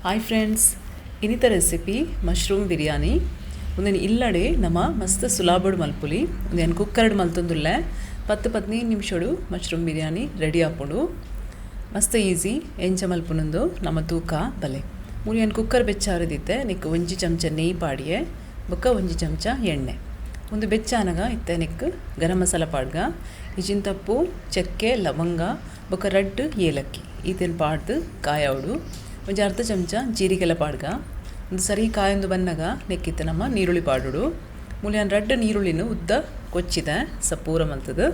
Hi friends, ಇನಿತ recipe mushroom biryani. ಉಂದೆನ್ ಇಲ್ಲಡೆ ನಮ ಮಸ್ತ್ ಸುಲಾಬಡ್ ಮಲ್ಪುಲಿ. ಉಂದೆನ್ ಕುಕ್ಕರ್ಡ್ ಮಲ್ತೊಂದುಲ್ಲೆ. 10-15 ನಿಮಿಷಡು ಮಶ್ರೂಮ್ ಬಿರಿಯಾನಿ ರೆಡಿ ಆಪುಂಡು. ಮಸ್ತ್ ಈಸಿ. ಎಂಚ ಮಲ್ಪುನಂದು ನಮ ತೂಕ ಬಲೆ. ಮೂಲು ಕುಕ್ಕರ್ ಬೆಚ್ಚಾರದಿತ್ತೆ. ನಿಕ್ ಒಂಜಿ ಚಮಚ ನೆಯ್ಯಿ ಪಾಡಿಯೆ, ಬೊಕ್ಕ ಒಂಜಿ ಚಮಚ ಎಣ್ಣೆ. ಒಂದು ಬೆಚ್ಚಾನಗ ಇತ್ತೆ ನಿಕ್ ಗರಂ ಮಸಾಲ ಪಾಡ್ಗ. ಇಜಿಂತಪ್ಪು, ಚಕ್ಕೆ, ಲವಂಗ ಬೊಕ್ಕ ರಡ್ಡ್ ಏಲಕ್ಕಿ ಈತೆನ್ ಪಾಡ್ದು ಕಾಯಾವಡು. ಒಂಜಿ ಅರ್ಧ ಚಮಚ ಜೀರಿಗೆಲ ಪಾಡ್ಗ. ಒಂದು ಸರಿ ಕಾಯೊಂದು ಬನ್ನಗ ನೆಕ್ಕಿತ್ತೆ ನಮ್ಮ ನೀರುಳ್ಳಿ ಪಾಡೋಡು. ಮೂಲು ರಡ್ಡ್ ನೀರುಳ್ಳಿನ ಉದ್ದ ಕೊಚ್ಚಿದೆ ಸಪೂರ ಮಲ್ತದು.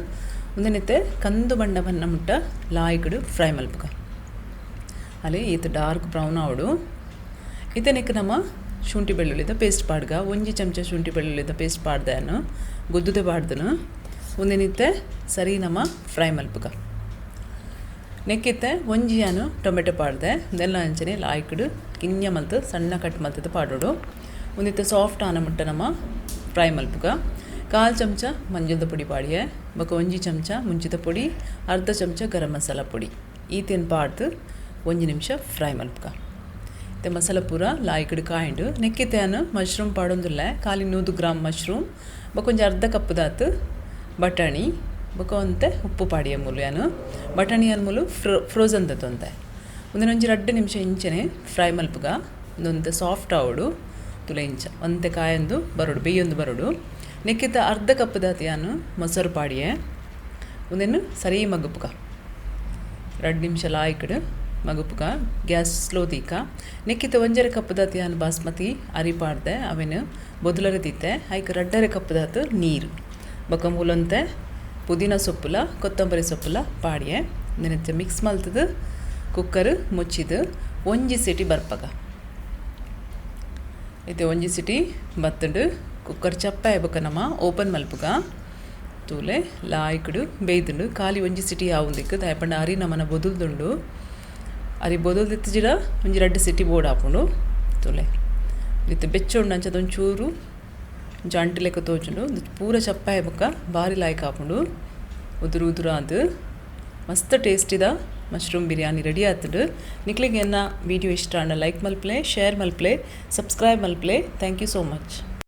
ಉಂದೆನಿತ್ತೆ ಕಂದು ಬಣ್ಣ ಬನ್ನ ಮುಟ್ಟ ಲಾಯ್ಕಡು ಫ್ರೈ ಮಲ್ಪುಗ. ಅಲ್ಲಿ ಈತ ಡಾರ್ಕ್ ಬ್ರೌನ್ ಆವಡು. ಇತ್ತೆ ನಮ್ಮ ಶುಂಠಿ ಬೆಳ್ಳುಳ್ಳಿದ ಪೇಸ್ಟ್ ಪಾಡ್ಗ. ಒಂಜಿ ಚಮಚ ಶುಂಠಿ ಬೆಳ್ಳುಳ್ಳಿದ ಪೇಸ್ಟ್ ಪಾಡ್ದಾನು, ಗುದ್ದುದೆ ಪಾಡ್ದನು. ಉಂದೆನಿತ್ತೆ ಸರಿ ನಮ್ಮ ಫ್ರೈ ಮಲ್ಪುಗ. ನೆಕ್ಕಿತ್ತೆ ಒಂಜಿಯಾನು ಟೊಮೆಟೊ ಪಾಡ್ದೆ. ಉಂದೆಲ್ಲ ಅಂಚನೆ ಲಾಯ್ಕಡು ಕಿನ್ಯ ಮಲ್ತು ಸಣ್ಣ ಕಟ್ ಮಲ್ತದ ಪಾಡೋಡು. ಉಂದಿತ್ತೆ ಸಾಫ್ಟ್ ಆನ ಮುಟ್ಟ ನಮ್ಮ ಫ್ರೈ ಮಲ್ಪುಗ. ಕಾಲು ಚಮಚ ಮಂಜಲ್ದ ಪೊಡಿ ಪಾಡಿಯೆ, ಬೊಕ್ಕ ಒಂಜಿ ಚಮಚ ಮುಂಚಿದ ಪೊಡಿ, ಅರ್ಧ ಚಮಚ ಗರಂ ಮಸಾಲ ಪೊಡಿ ಈತೆನ್ ಪಾಡ್ದು ಒಂಜಿ ನಿಮಿಷ ಫ್ರೈ ಮಲ್ಪುಗ. ಇತ್ತೆ ಮಸಾಲ ಪೂರ ಲಾಯ್ಕಡು ಕಾಯಿಂಡು. ನೆಕ್ಕಿತ್ತೆ ಮಶ್ರೂಮ್ ಪಾಡೊಂದುಲ್ಲೆ. ಖಾಲಿ 100 ಗ್ರಾಮ್ ಮಶ್ರೂಮ್, ಬೊಕ್ಕ ಒಂಜಿ ಅರ್ಧ ಕಪ್ಪುದಾತು ಬಟಾಣಿ, ಬೊಕ್ಕ ಒಂತೆ ಉಪ್ಪು ಪಾಡಿಯ. ಮೂಲು ಯಾನು ಬಟಾಣಿ ಮೂಲು ಫ್ರೋಸನ್ ದತ್ತೊಂತೆ. ಒಂಜಿ 2 ನಿಮಿಷ ಇಂಚನೆ ಫ್ರೈ ಮಲ್ಪುಗ. ಒಂದೊಂತೆ ಸಾಫ್ಟ್ ಆವಡು. ತುಲೆ ಇಂಚ ಒಂತೆ ಕಾಯೊಂದು ಬರೋಡು, ಬೇಯೊಂದು ಬರೋಡು. ನೆಕ್ಕಿತ್ತ ಅರ್ಧ ಕಪ್ಪುದಾತು ಯಾನು ಮೊಸರು ಪಾಡಿಯೆ. ಒಂದೆನ್ನು ಸರಿ ಮಗುಪುಗ. 2 ನಿಮಿಷ ಲಾಯ್ಕಡು ಮಗುಪುಗ. Gas slow ದೀಕ. ನೆಕ್ಕಿತ್ತ ಒಂಜರೆ ಕಪ್ಪುದಾತು ಯಾನು ಬಾಸ್ಮತಿ ಅರಿ ಪಾಡ್ದೆ. ಅವೆನು ಬೊದುಲರೆ ದೀತೆ. ಐಕ್ 2.5 ಕಪ್ಪುದಾತು ನೀರು, ಬೊಕ್ಕ ಮೂಲೊಂತೆ ಪುದೀನ ಸೊಪ್ಪುಲ ಕೊತ್ತಂಬರಿ ಸೊಪ್ಪುಲ ಪಾಡಿಯೆ. ನೆನೆತ್ತೆ ಮಿಕ್ಸ್ ಮಲ್ತದು ಕುಕ್ಕರ್ ಮುಚ್ಚಿದು ಒಂಜಿ ಸಿಟಿ ಬರ್ಪಗ. ಇತ್ತೆ ಒಂಜಿ ಸಿಟಿ ಬತ್ತುಂಡು. ಕುಕ್ಕರ್ ಚಪ್ಪ ಬೊಕ್ಕ ನಮ್ಮ ಓಪನ್ ಮಲ್ಪುಗ. ತೂಲೆ, ಲಾಯ್ಕಡು ಬೇಯ್ದುಂಡು. ಖಾಲಿ ಒಂಜಿ ಸಿಟಿ ಆವುಂದಿಕ್ಕು ದಾಯಪಂಡ ಅರಿ ನಮನ ಬೊದುಲ್ದುಂಡು. ಅರಿ ಬೊದುಲ್ದಿತ್ತಿಜಿಡ ಒಂಜಿ 2 ಸಿಟಿ ಬೋರ್ಡ್ ಆಪುಂಡು. ತೂಲೆ, ಇತ್ತೆ ಬೆಚ್ಚುಂಡು. ಅಂಚದ ಒಂಚೂರು ಒಂಜಿ ಲೆಕ್ಕ ತೋಜುಂಡು. ಪೂರ ಚಪ್ಪಾಯ ಬೊಕ್ಕ ಬಾರಿ ಲಾಯ್ಕ್ ಆಪುಂಡು. ಉದುರು ಉದುರಾದು ಮಸ್ತ್ ಟೇಸ್ಟಿದ ಮಶ್ರೂಮ್ ಬಿರಿಯಾನಿ ರೆಡಿ ಆತುಂಡು. ನಿಕ್ಲೆಗ್ ಎನ್ನ ವಿಡಿಯೋ ಇಷ್ಟ ಆಂಡ ಲೈಕ್ ಮಲ್ಪಲೆ, ಶೇರ್ ಮಲ್ಪಲೆ, ಸಬ್ಸ್ಕ್ರೈಬ್ ಮಲ್ಪಲೆ. Thank you so much.